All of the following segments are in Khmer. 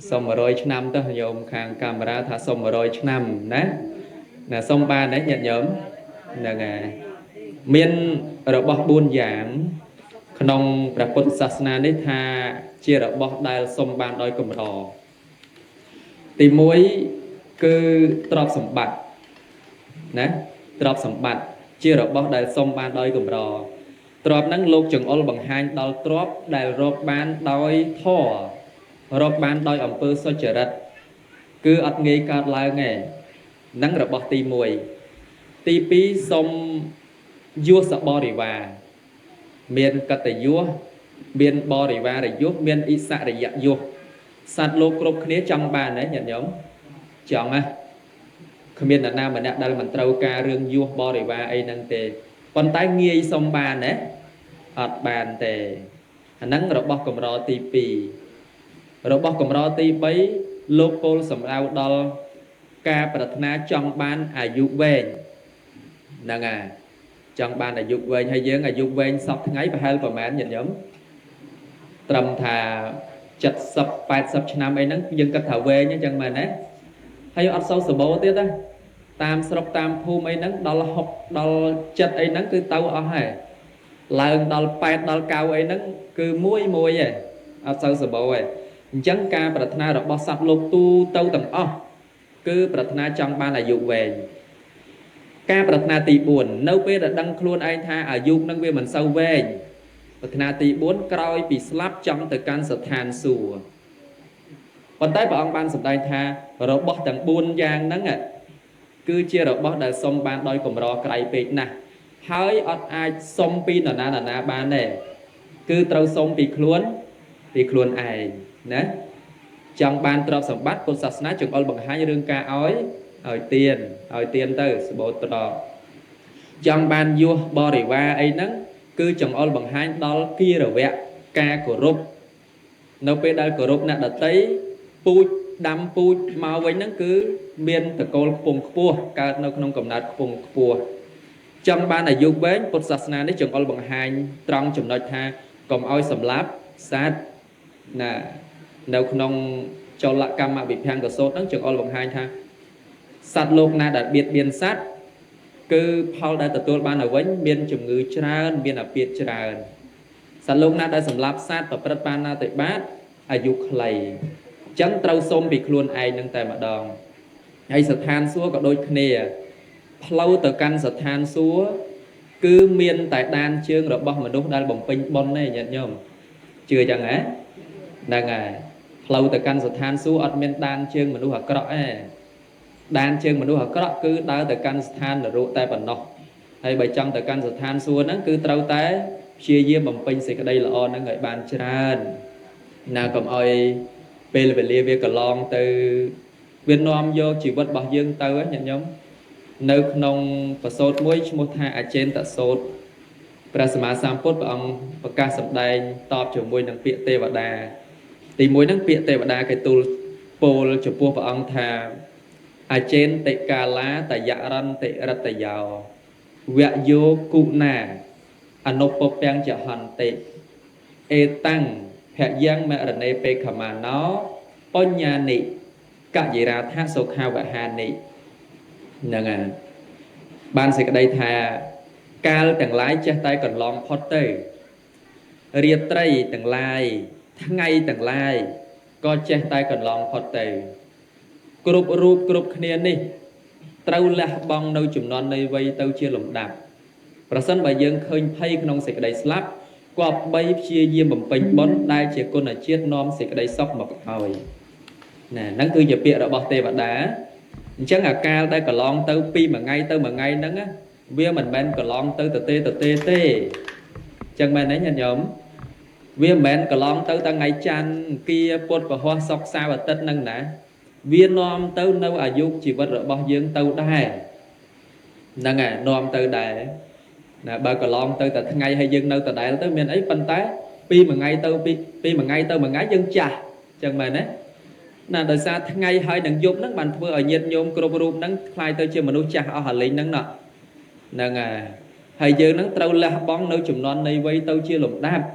សុំ100ឆ្នាំទៅញោមខាងកាមេរ៉ាថាសុំ100ឆ្នាំណាណាសុំបានទេញាតិញោមហ្នឹងហើយមានរបស់4យ៉ាងក្នុងព្រះពុទ្ធសាសនានេះថាជារបស់ដែលសុំបានដោយកម្រទី1គឺទ្រព្យសម្បត្តិណាទ្រព្យសម្បត្តិជារបស់ដែលសុំបានដោយកម្រទ្រព្យហ្នឹងលោកចង្អុលបង្ហាញដល់ទ្រព្យដែលរកបានដោយធម៌រកបានដោយអំពើសុចរិតគឺអត់ងាយកើតឡើងទេនឹងរបស់ទី1ទី2សុំយោសបរិវារមានកតយោមានបរិវារយោមានអិសរិយយោសត្វលោកគ្រប់គ្នាចង់បានទេញាតិញោមចង់ណាគ្មានអ្នកណាម្នាក់ដែលមិនត្រូវការរឿងយោបរិវារអីហ្នឹងទេប៉ុន្តែងាយសុំបានទេអត់បានទេអាហ្នឹងរបស់កម្រទី2របស់កម្រទី3លោកពោលសម្ដៅដល់ការប្រាថ្នាចង់បានអាយុវែងហ្នឹងហើយចង់បានអាយុវែងហើយយើងអាយុវែងសពថ្ងៃប្រហែលប្រហែលញាតិញោមត្រឹមថា70 80ឆ្នាំអីហ្នឹងយើងគិតថាវែងអញ្ចឹងមែនទេហើយអត់សូវសបោទៀតណាតាមស្រុកតាមភូមិអីហ្នឹងដល់6ដល់7អីហ្នឹងគឺទៅអស់ហើយឡើងដល់8ដល់9អីហ្នឹងគឺមួយមួយឯងអត់សូវសបោឯងអញ្ចឹងការប្រាថ្នារបស់សត្វលោកទូទៅទាំងអស់គឺប្រាថ្នាចង់បានអាយុវែងការប្រាថ្នាទី4នៅពេលដែលដឹងខ្លួនឯងថាអាយុនឹងវាមិនសូវវែងប្រាថ្នាទី4ក្រោយពីស្លាប់ចង់ទៅកាន់ស្ថានសួគ៌ប៉ុន្តែព្រះអង្គបានសម្ដែងថារបស់ទាំង4យ៉ាងហ្នឹងគឺជារបស់ដែលសុំបានដោយកម្រក្រៃពេកណាស់ហើយអត់អាចសុំពីនរណានរណាបានទេគឺត្រូវសុំពីខ្លួនឯងណាចង់បានទ្រព្យសម្បត្តិពុទ្ធសាសនាចង្អុលបង្ហាញរឿងការឲ្យទានឲ្យទានទៅសម្បូរទ្រព្យចង់បានយោសបរិវារអីហ្នឹងគឺចង្អុលបង្ហាញដល់គិរវៈការគោរពនៅពេលដែលគោរពអ្នកដតីពូជដាំពូជមកវិញហ្នឹងគឺមានតកូលខ្ពង់ខ្ពស់កើតនៅក្នុងកំណើតខ្ពង់ខ្ពស់ចង់បានអាយុវែងពុទ្ធសាសនានេះចង្អុលបង្ហាញត្រង់ចំណុចថាកុំឲ្យសម្លាប់សត្វណានៅក្នុងចលកម្មវិភង្គសោតហ្នឹងចង្អុលបង្ហាញថាសត្វលោកណាដែលបៀតបៀនសត្វគឺផលដែលទទួលបានទៅវិញមានជំងឺច្រើនមានអាពាធច្រើនសត្វលោកណាដែលសម្លាប់សត្វប្រព្រឹត្តបាណាតិបាតអាយុខ្លីអញ្ចឹងត្រូវសុំពីខ្លួនឯងនឹងតែម្ដងហើយស្ថានសួគ៌ក៏ដូចគ្នាផ្លូវទៅកាន់ស្ថានសួគ៌គឺមានតែដានជើងរបស់មនុស្សដែលបំពេញបុណ្យទេញាតិញោមជឿចឹងហ៎ហ្នឹងហើយផ្លូវទៅកាន់ស្ថានសួគ៌អត់មានដានជើងមនុស្សអាក្រក់ទេដានជើងមនុស្សអាក្រក់គឺដើរទៅកាន់ស្ថាននរកតែប៉ុណ្ណោះហើយបើចង់ទៅកាន់ស្ថានសួគ៌ហ្នឹងគឺត្រូវតែព្យាយាមបំពេញសេចក្តីល្អហ្នឹងឲ្យបានច្រើនណាកុំឲ្យពេលវេលាវាកន្លងទៅវានាំយកជីវិតរបស់យើងទៅញាតិញោមនៅក្នុងប្រសូតមួយឈ្មោះថាអចេន្តសោតព្រះសម្មាសម្ពុទ្ធព្រះអង្គប្រកាសសម្ដែងតបជាមួយនឹងពាក្យទេវតាទី1ហ្នឹងពាក្យទេវតាគេទូលពោលចំពោះព្រះអង្គថាអចេនតិកាលាតយរន្តិរតយោវយោគុណាអនុពពាំងចហន្តិអេតាំងភយ៉ាងមរណេបេខមាណោបញ្ញានិកយិរាថសុខាវហានិហ្នឹងហើយបានសេចក្តីថាកាលទាំងឡាយចេះតែកន្លងផុតទៅរាត្រីទាំងឡាយថ្ងៃទាំងឡាយក៏ចេះតែកន្លងផុតទៅគ្រប់រូបគ្រប់គ្នានេះត្រូវលះបង់នៅចំនួននៃវ័យទៅជាលំដាប់ប្រសិនបើយើងឃើញភ័យក្នុងសេចក្តីស្លាប់គប្បីព្យាយាមបំពេញបុណ្យដែលជាគុណជាតិនាំសេចក្តីសុខមកឲ្យណាហ្នឹងគឺជាពាក្យរបស់ទេវតាអញ្ចឹងអាកាលដែលកន្លងទៅពីមួយថ្ងៃទៅមួយថ្ងៃហ្នឹងវាមិនមែនកន្លងទៅទទេទទេទេអញ្ចឹងមែនទេញាតិញោមវាមិនមែនកន្លងទៅតែថ្ងៃច័ន្ទអង្គារពុធពហុសុក្រសៅរ៍អាទិត្យហ្នឹងណាវានាំទៅនៅអាយុជីវិតរបស់យើងទៅដែរហ្នឹងហើយនាំទៅដែរណាបើកន្លងទៅតែថ្ងៃហើយយើងនៅដដែលទៅមានអីប៉ុន្តែពីមួយថ្ងៃទៅពីមួយថ្ងៃទៅមួយថ្ងៃយើងចាស់អញ្ចឹងមែនទេណាដោយសារថ្ងៃហើយនឹងយប់ហ្នឹងបានធ្វើឲ្យញាតិញោមគ្រប់រូបហ្នឹងក្លាយទៅជាមនុស្សចាស់អស់អាលីងហ្នឹងណោះហ្នឹងហើយហើយយើងហ្នឹងត្រូវលះបង់នៅចំនួននៃវ័យទៅជាលំដាប់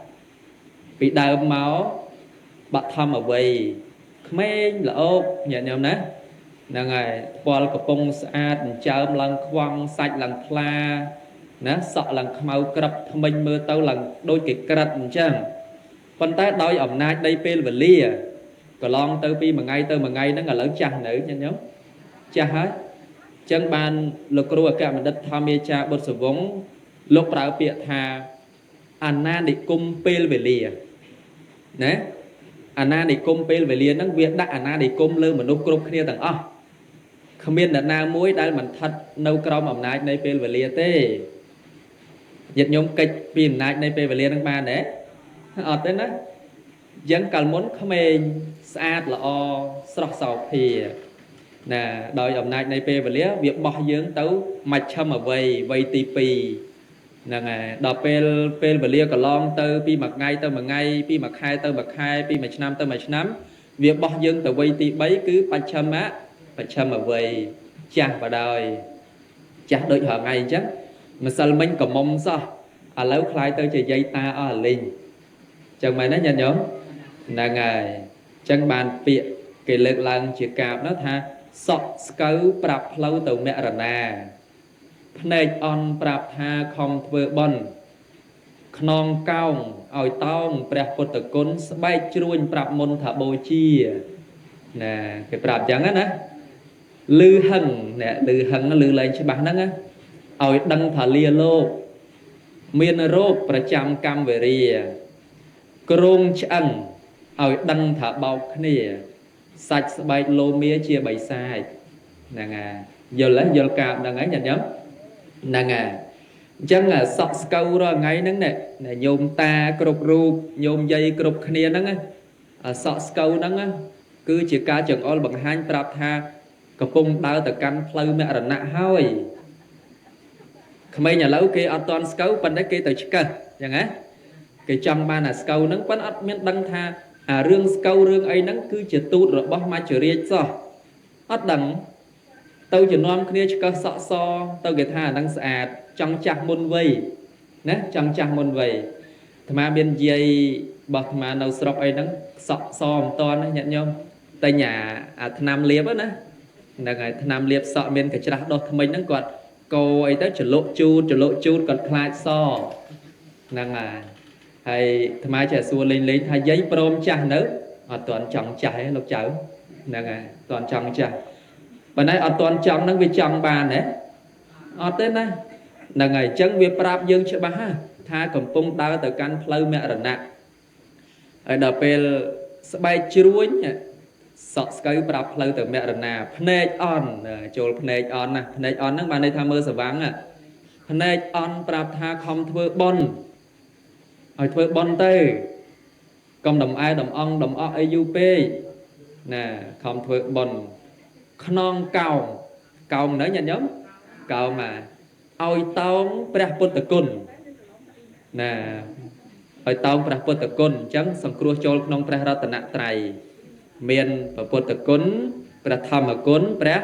ពីដើមមកបឋមវ័យ ក្មេងល្អោកញាតិញោមណាហ្នឹងហើយ ពលកំពុងស្អាតចិញ្ចើមឡើងខ្វង់សាច់ឡើងថ្លាណាសក់ឡើងខ្មៅក្រឹបថ្មិញមើលទៅឡើងដូចគេក្រិតអញ្ចឹងប៉ុន្តែដោយអំណាចនៃពេលវេលាកន្លងទៅពីមួយថ្ងៃទៅមួយថ្ងៃហ្នឹងឥឡូវចាស់នៅញាតិញោមចាស់ហើយអញ្ចឹងបានលោកគ្រូអគ្គបណ្ឌិតធម្មាចារ្យបុត្រសវង្សលោកប្រើពាក្យថាអាណានិគមពេលវេលាណាអាណានិគមពេលវេលាហ្នឹងវាដាក់អាណានិគមលើមនុស្សគ្រប់គ្នាទាំងអស់គ្មានអ្នកណាមួយដែលមិនស្ថិតនៅក្រោមអំណាចនៃពេលវេលាទេញាតិញោមកិច្ចពីអំណាចនៃពេលវេលាហ្នឹងបានទេអត់ទេណាអញ្ចឹងកាលមុនក្មេងស្អាតល្អស្រស់សោភាណាដោយអំណាចនៃពេលវេលាវាបោះយើងទៅមជ្ឈិមអវ័យវ័យទី2ហ្នឹងហើយដល់ពេលពេលវេលាកន្លងទៅពីមួយថ្ងៃទៅមួយថ្ងៃពីមួយខែទៅមួយខែពីមួយឆ្នាំទៅមួយឆ្នាំវាបោះយើងទៅវ័យទី3គឺបច្ឆិមៈបច្ឆិមអវ័យចាស់បដ ாய் ចាស់ដូចរាល់ថ្ងៃអញ្ចឹងម្សិលមិញកមុំសោះឥឡូវខ្លាយទៅជាយាយតាអស់លីងអញ្ចឹងមែនទេញាតិញោមហ្នឹងហើយអញ្ចឹងបានពាក្យគេលើកឡើងជាកាបនោះថាសក់ស្កូវប្រាប់ផ្លូវទៅមរណាភ្នែកអន់ប្រាប់ថាខំធ្វើបុណ្យខ្នងកោងឲ្យតោងព្រះពុទ្ធគុណស្បែកជ្រួញប្រាប់មុនថាបូជាណាគេប្រាប់អញ្ចឹងណាលឺហឹងអ្នកលឺហឹងលឺលែងច្បាស់ហ្នឹងណាឲ្យដឹងថាលាលោកមានរោគប្រចាំកម្មវេរាគ្រងឆ្អឹងឲ្យដឹងថាបោកគ្នាសាច់ស្បែកលោមាជាបិសាចហ្នឹងហើយយល់ទេយល់កាបហ្នឹងហើយញាតិញោមហ្នឹងហើយអញ្ចឹងសក់ស្កូវរាល់ថ្ងៃហ្នឹងណែញោមតាគ្រប់រូបញោមយាយគ្រប់គ្នាហ្នឹងសក់ស្កូវហ្នឹងគឺជាការចង្អុលបង្ហាញប្រាប់ថាកំពុងដើរទៅកាន់ផ្លូវមរណៈហើយក្មេងឥឡូវគេអត់ទាន់ស្កូវប៉ុន្តែគេទៅឆ្កឹះអញ្ចឹងណាគេចង់បានអាស្កូវហ្នឹងប៉ុន្តែអត់មានដឹងថាអារឿងស្កូវរឿងអីហ្នឹងគឺជាទូតរបស់មច្ចរាជសោះអត់ដឹងទៅជំនាន់គ្នាឆ្កឹះសក់សទៅគេថាអាហ្នឹងស្អាតចង់ចាស់មុនវ័យណាចង់ចាស់មុនវ័យអាត្មាមានយាយរបស់អាត្មានៅស្រុកអីហ្នឹងសក់សមិនតាន់ណាញាតិញោមតែញអាថ្នាំលាបណាហ្នឹងហើយថ្នាំលាបសក់មានកច្រាស់ដុសថ្មិញហ្នឹងគាត់កោអីទៅចលក់ជូតចលក់ជូតគាត់ខ្លាចសហ្នឹងហើយហើយអាត្មាចេះសួរលេងលេងថាយាយព្រមចាស់នៅអត់ទាន់ចង់ចាស់ទេលោកចៅហ្នឹងហើយអត់ទាន់ចង់ចាស់ប៉ុន្តែអត់ទាន់ចង់ហ្នឹងវាចង់បានទេអត់ទេណាហ្នឹងហើយអញ្ចឹងវាប្រាប់យើងច្បាស់ថាកំពុងដើរទៅកាន់ផ្លូវមរណៈហើយដល់ពេលស្បែកជ្រួញសក់ស្កូវប្រាប់ផ្លូវទៅមរណាភ្នែកអន់ចូលភ្នែកអន់ណាភ្នែកអន់ហ្នឹងបានន័យថាមើលស្វាងភ្នែកអន់ប្រាប់ថាខំធ្វើបុណ្យឲ្យធ្វើបុណ្យទៅកុំដំអែដំអងដំអក់អីយូរពេកណាខំធ្វើបុណ្យខ្នងកោងកោងនៅញាតិញោមកោងអាឲ្យតោងព្រះពុទ្ធគុណណាឲ្យតោងព្រះពុទ្ធគុណអញ្ចឹងសង្គ្រោះចូលក្នុងព្រះរតនត្រ័យមានព្រះពុទ្ធគុណព្រះធម្មគុណព្រះ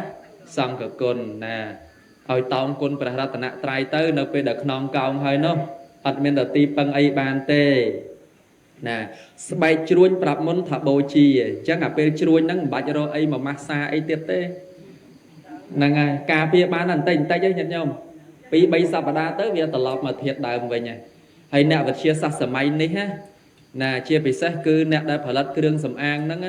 សង្ឃគុណណាឲ្យតោងគុណព្រះរតនត្រ័យទៅនៅពេលដែលខ្នងកោងហើយនោះអត់មានទីពឹងអីបានទេណាស្បែកជ្រួញប្រាប់មុនថាបូជាអញ្ចឹងអាពេលជ្រួញហ្នឹងមិនបាច់រកអីមកម៉ាស្សាអីទៀតទេហ្នឹងហើយការពារបានតែបន្តិចបន្តិចឯងញាតិញោម2 3សប្តាហ៍ទៅវាត្រឡប់មកធាតុដើមវិញហើយហើយអ្នកវិទ្យាសាស្ត្រសម័យនេះណាជាពិសេសគឺអ្នកដែលផលិតគ្រឿងសម្អាងហ្នឹង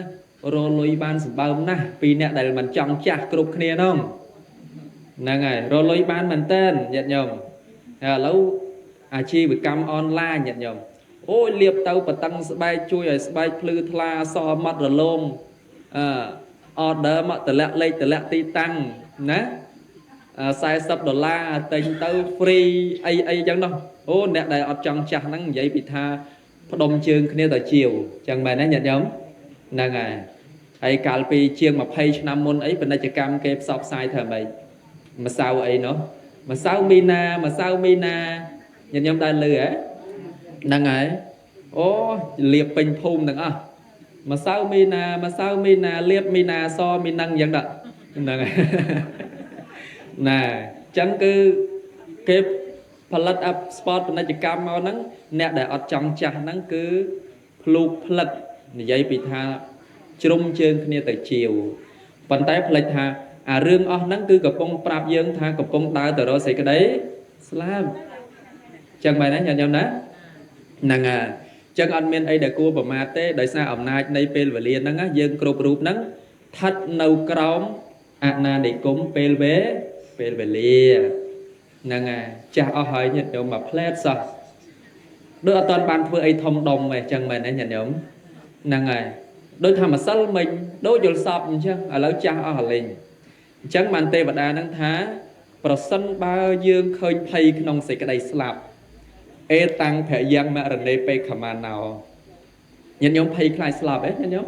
រលុយបានសម្បើមណាស់ពីអ្នកដែលមិនចង់ចាស់គ្រប់គ្នានោះហ្នឹងហើយរលុយបានមែនតើញាតិញោមហើយឥឡូវអាជីវកម្មអនឡាញញាតិញោមអូយលាបទៅបតឹងស្បែកជួយឲ្យស្បែកភ្លឺថ្លាសម៉ត់រលោងអឺ order មកតម្លាក់លេខតម្លាក់ទីតាំងណា40ដុល្លារទិញទៅ free អីអីចឹងនោះអូអ្នកដែលអត់ចង់ចាស់ហ្នឹងនិយាយពីថាផ្ដុំជើងគ្នាទៅជាវចឹងមែនទេញាតិញោមហ្នឹងហើយហើយកាលពីជាង20ឆ្នាំមុនអីពាណិជ្ជកម្មគេផ្សព្វផ្សាយថាម៉េចម្សៅអីនោះម្សៅមីណាម្សៅមីណាញាតិញោមដែលលឺហ៎ហ្នឹងហើយអូលាបពេញភូមិទាំងអស់ម្សៅមីណាម្សៅមីណាលាបមីណាសមីនឹងអញ្ចឹងដល់ហ្នឹងហើយណាអញ្ចឹងគឺគេផលិតអាស្ពតពាណិជ្ជកម្មមកហ្នឹងអ្នកដែលអត់ចង់ចាស់ហ្នឹងគឺភ្លូកផ្លិតនិយាយពីថា ជ្រុំជើងគ្នាទៅជាវប៉ុន្តែផ្លេចថាអារឿងអស់ហ្នឹងគឺកំពុងប្រាប់យើងថាកំពុងដើរទៅរកសេចក្តីស្លាប់ចឹងមែនទេញាតិញោមណាហ្នឹងហើយចឹងអត់មានអីដែលគួរប្រមាទទេដោយសារអំណាចនៃពេលវេលាហ្នឹងយើងគ្រប់រូបហ្នឹងស្ថិតនៅក្រោមអាណានិគមពេលវេលាហ្នឹងហើយចាស់អស់ហើយញាតិញោមមកផ្លែតសោះដូចអត់ទាន់បានធ្វើអីធំដុំទេចឹងមែនទេញាតិញោមហ្នឹងហើយដូចថាម្សិលមិញដូចយល់សពអញ្ចឹងឥឡូវចាស់អស់អាលេងអញ្ចឹងបានទេវតាហ្នឹងថាប្រសិនបើយើងឃើញភ័យក្នុងសេចក្តីស្លាប់អេតាំងភយ៉ាងមរណេបេខមាណោញាតិញោមភ័យខ្លាចស្លាប់ទេញាតិញោម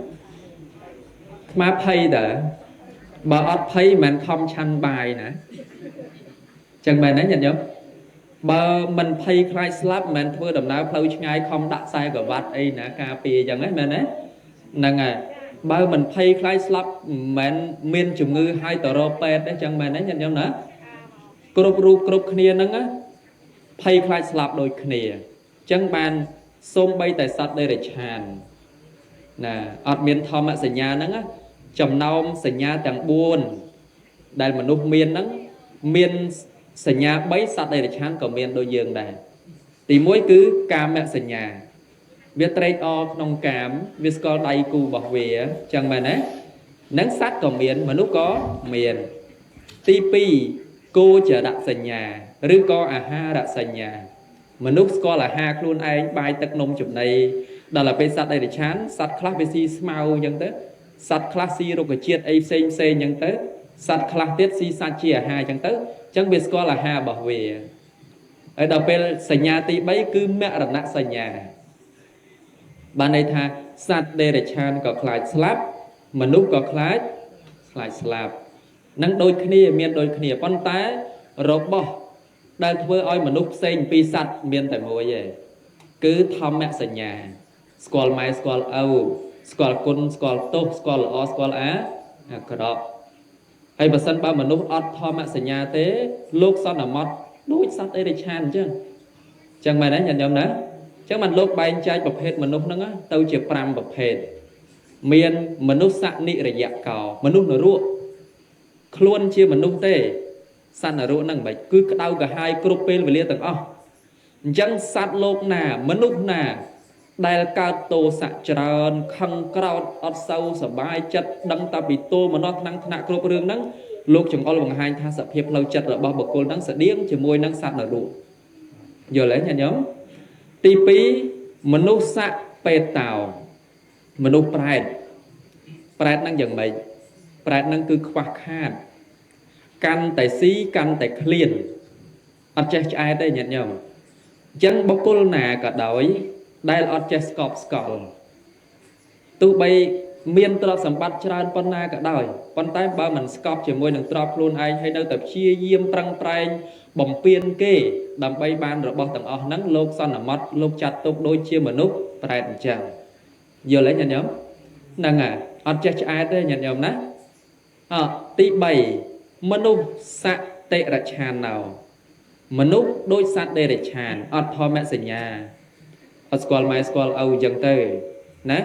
ខ្មាភ័យតើបើអត់ភ័យមិនខំឆាន់បាយណាចឹងមែនទេញាតិញោមបើមិនភ័យខ្លាចស្លាប់មិនធ្វើដំណើរផ្លូវឆ្ងាយខំដាក់ខ្សែក្រវ៉ាត់អីណាការពារចឹងហ៎មែនទេហ្នឹងហើយបើមិនភ័យខ្លាចស្លាប់មិនមានជំងឺហើយទៅរកពេទ្យទេចឹងមែនទេញាតិញោមណាគ្រប់រូបគ្រប់គ្នាហ្នឹងណាភ័យខ្លាចស្លាប់ដូចគ្នាចឹងបានសូម្បីតែសត្វតិរច្ឆានណាអត់មានធម្មសញ្ញាហ្នឹងណាចំណោមសញ្ញាទាំង4ដែលមនុស្សមានហ្នឹងមានសញ្ញា3សត្វតិរច្ឆានក៏មានដូចយើងដែរទី1គឺកាមសញ្ញាវាត្រេកអរក្នុងកាមវាស្គាល់ដៃគូរបស់វាចឹងមែនទេនឹងសត្វក៏មានមនុស្សក៏មានទី2គោចរសញ្ញាឬក៏អាហារសញ្ញាមនុស្សស្គាល់អាហារខ្លួនឯងបាយទឹកនំចំណីដល់ទៅពេលសត្វតិរច្ឆានសត្វខ្លះវាស៊ីស្មៅអញ្ចឹងទៅសត្វខ្លះស៊ីរុក្ខជាតិអីផ្សេងផ្សេងអញ្ចឹងទៅសត្វខ្លះទៀតស៊ីសាច់ជាអាហារអញ្ចឹងទៅអញ្ចឹងវាស្គាល់អាហាររបស់វាហើយដល់ពេលសញ្ញាទី3គឺមរណសញ្ញាបានន័យថាសត្វតិរច្ឆានក៏ខ្លាចស្លាប់មនុស្សក៏ខ្លាចស្លាប់នឹងដូចគ្នាមានដូចគ្នាប៉ុន្តែរបស់ដែលធ្វើឲ្យមនុស្សផ្សេងពីសត្វមានតែមួយទេគឺធម្មសញ្ញាស្គាល់ម៉ែស្គាល់ឪស្គាល់គុណស្គាល់ទោសស្គាល់ល្អស្គាល់អាក្រក់ហើយបើសិនបើមនុស្សអត់ធម្មសញ្ញាទេលោកសន្មត់ដូចសត្វតិរច្ឆានអញ្ចឹងអញ្ចឹងមែនទេញាតិញោមណាអញ្ចឹងបានលោកបែងចែកប្រភេទមនុស្សហ្នឹងទៅជា5ប្រភេទមានមនុស្សនិរយកោមនុស្សនរកខ្លួនជាមនុស្សទេសត្វនរកហ្នឹងមិនគឺក្តៅក្រហាយគ្រប់ពេលវេលាទាំងអស់អញ្ចឹងសត្វលោកណាមនុស្សណាដែលកើតទោសៈច្រើនខឹងក្រោធអត់សូវសบายចិត្តដឹងតែពីទោមនស្សថ្នាំងថ្នាក់គ្រប់រឿងហ្នឹងលោកចង្អុលបង្ហាញថាសភាពផ្លូវចិត្តរបស់បុគ្គលហ្នឹងស្តៀងជាមួយនឹងសត្វនរកយល់ទេញាតិញោមទី2មនុស្សសៈបេតោមនុស្សប្រែតប្រែតហ្នឹងយ៉ាងម៉េចប្រែតហ្នឹងគឺខ្វះខាតកាន់តែស៊ីកាន់តែឃ្លានអត់ចេះឆ្អែតទេញាតិញោមអញ្ចឹងបុគ្គលណាក៏ដោយដែលអត់ចេះស្កប់ស្កល់ទោះបីមានទ្រព្យសម្បត្តិច្រើនប៉ុណ្ណាក៏ដោយប៉ុន្តែបើមិនស្កប់ជាមួយនឹងទ្រព្យខ្លួនឯងហើយនៅតែព្យាយាមប្រឹងប្រែងបំពេញគេដើម្បីបានរបស់ទាំងអស់ហ្នឹងលោកសន្មត់លោកចាត់ទុកដូចជាមនុស្សប្រែតអញ្ចឹងយល់ទេញាតិញោមហ្នឹងហើយអត់ចេះឆ្អែតទេញាតិញោមណាអទី3មនុស្សសតិរច្ឆានណោមនុស្សដូចសត្វតិរច្ឆានអត់ធម្មសញ្ញាអត់ស្គាល់ម៉ែស្គាល់ឪអញ្ចឹងទៅណា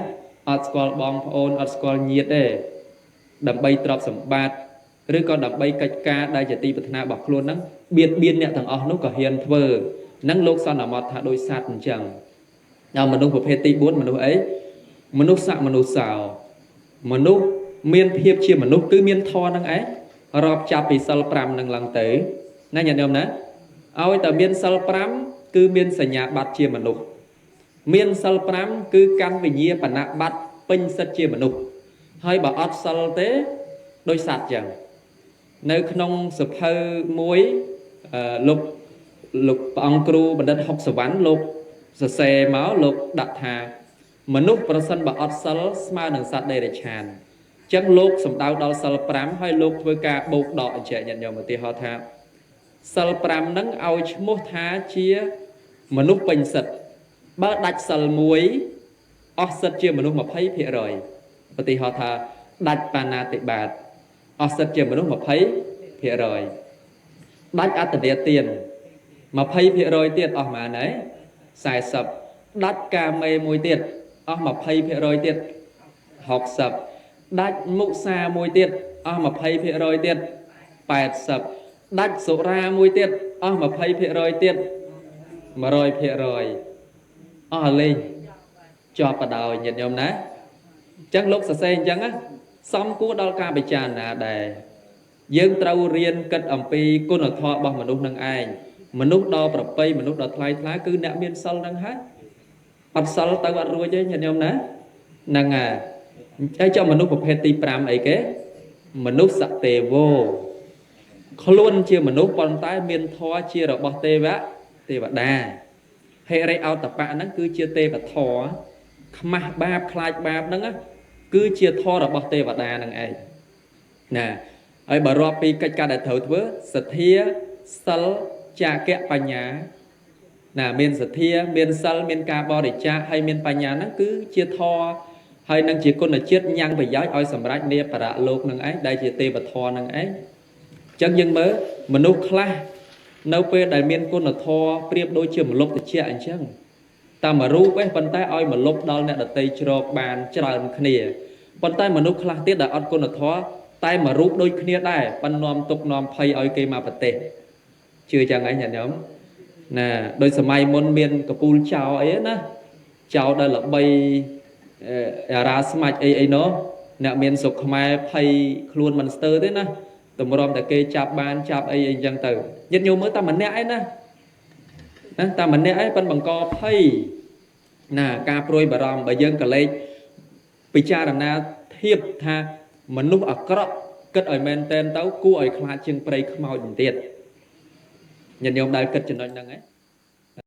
អត់ស្គាល់បងប្អូនអត់ស្គាល់ញាតិទេដើម្បីទ្រព្យសម្បត្តិឬក៏ដើម្បីកិច្ចការដែលជាទីប្រាថ្នារបស់ខ្លួនហ្នឹងបៀតបៀនអ្នកទាំងអស់នោះក៏ហ៊ានធ្វើហ្នឹងលោកសន្មតថាដូចសត្វអញ្ចឹងដល់មនុស្សប្រភេទទី4មនុស្សអីមនុស្សសមនុស្សសោមនុស្សមានភាពជាមនុស្សគឺមានធម៌ហ្នឹងឯងរាប់ចាប់ពីសិល5ហ្នឹងឡើងទៅណាញាតិញោមណាឲ្យតែមានសិល5គឺមានសញ្ញាបត្រជាមនុស្សមានសិល5គឺកម្មវិញ្ញាបនបត្រពេញសិទ្ធជាមនុស្សហើយបើអត់សិលទេដូចសត្វចឹងនៅក្នុងសភៅមួយលោកព្រះអង្គគ្រូបណ្ឌិតហុកសវណ្ណលោកសរសេរមកលោកដាក់ថាមនុស្សប្រសិនបើអត់សិលស្មើនឹងសត្វតិរច្ឆានអញ្ចឹងលោកសំដៅដល់សិល5ហើយលោកធ្វើការបូកដកអញ្ចឹងញាតិញោមឧទាហរណ៍ថាសិល5ហ្នឹងឲ្យឈ្មោះថាជាមនុស្សពេញសិទ្ធបើដាច់សិល1អស់សិទ្ធជាមនុស្ស20%ឧទាហរណ៍ថាដាច់បាណាតិបាតអស់សិទ្ធជាមនុស្ស20%ដាច់អត្តនេទាន20%ទៀតអស់ប៉ុន្មានហើយ40ដាច់កាមេមួយទៀតអស់20%ទៀត60 ដាច់មុសាមួយទៀតអស់20%ទៀត80ដាច់សុរាមួយទៀតអស់20%ទៀត100%អស់លេងជាប់បដោយញាតិញោមណាអញ្ចឹងលោកសរសេរអញ្ចឹងណាសំគួរដល់ការពិចារណាដែរយើងត្រូវរៀនគិតអំពីគុណធម៌របស់មនុស្សនឹងឯងមនុស្សដ៏ប្រពៃមនុស្សដ៏ថ្លៃថ្លាគឺអ្នកមានសិលនឹងហើយអត់សិលទៅអត់រួចទេញាតិញោមណាហ្នឹងហើយហើយចុះមនុស្សប្រភេទទី5អីគេមនុស្សទេវោខ្លួនជាមនុស្សប៉ុន្តែមានធម៌ជារបស់ទេវៈទេវតាហិរិអោតបៈហ្នឹងគឺជាទេវធម៌ខ្មាស់បាបខ្លាចបាបហ្នឹងគឺជាធម៌របស់ទេវតាហ្នឹងឯងណាហើយបើរាប់ពីកិច្ចការដែលត្រូវធ្វើសទ្ធាសិលចាគៈបញ្ញាណាមានសទ្ធាមានសិលមានការបរិច្ចាគហើយមានបញ្ញាហ្នឹងគឺជាធម៌ហើយនឹងជាគុណជាតិញ៉ាំងប្រយោជន៍ឲ្យសម្រេចនាបរលោកនឹងឯងដែលជាទេវធម៌នឹងឯងអញ្ចឹងយើងមើលមនុស្សខ្លះនៅពេលដែលមានគុណធម៌ប្រៀបដូចជាម្លប់ត្រជាក់អញ្ចឹងតាមមួយរូបឯងប៉ុន្តែឲ្យម្លប់ដល់អ្នកដតីជ្រកបានច្រើនគ្នាប៉ុន្តែមនុស្សខ្លះទៀតដែលអត់គុណធម៌តែមួយរូបដូចគ្នាដែរប៉ុន្តែនាំទុកនាំភ័យឲ្យគេមកប្រទេសជឿចឹងឯងញាតិញោមណាដោយសម័យមុនមានកពូលចោអីណាចោដែលល្បីអារាស្មាច់អីអីណោះអ្នកមានស្រុកខ្មែរភ័យខ្លួនមិនស្ទើរទេណាតម្រាំតែគេចាប់បានចាប់អីអីចឹងទៅញាតិញោមមើលតែម្នាក់ឯណាណាតែម្នាក់ឯងប៉ុនបង្កភ័យណាការព្រួយបារម្ភបើយើងក៏លេចពិចារណាធៀបថាមនុស្សអាក្រក់គិតឲ្យមែនតែនទៅគួរឲ្យខ្លាចជាងព្រៃខ្មោចបន្ទៀតញាតិញោមដែលគិតចំណុចហ្នឹងឯង